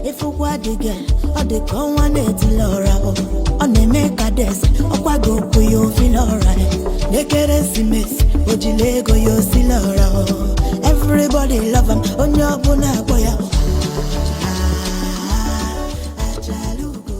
Ifụkwa adịghị ọ dị ka ọnwa na-etili ọra, ọ na-eme ka deze ọkwa gị okwu ya ofili ọra n'ekeresimesi o jiri ego ya osili ọra. Everybody love am, onye ọbụla akpọ ya. Ah, Achalugo.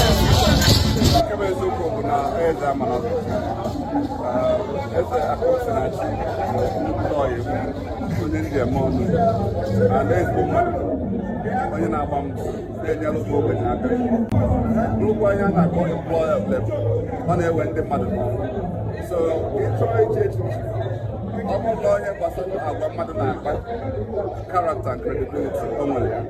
Nke bụ eziokwu bụ na eze amara eze Akụsinachi ọyị, onye ndị eme ọnụ na ezigbo mmadụ, onye na-agba mbọ na-enyere ụmụ ogbenye aka, bụrụkwa ihe a na-akpọ employer of labor. Ọ na-ewe ndị mmadụ n'ọrụ. So ịchọọ iche echichi, ọ bụrụ na onye gbasara agwa mmadụ na-akpa, character and credibility, o nwere ya.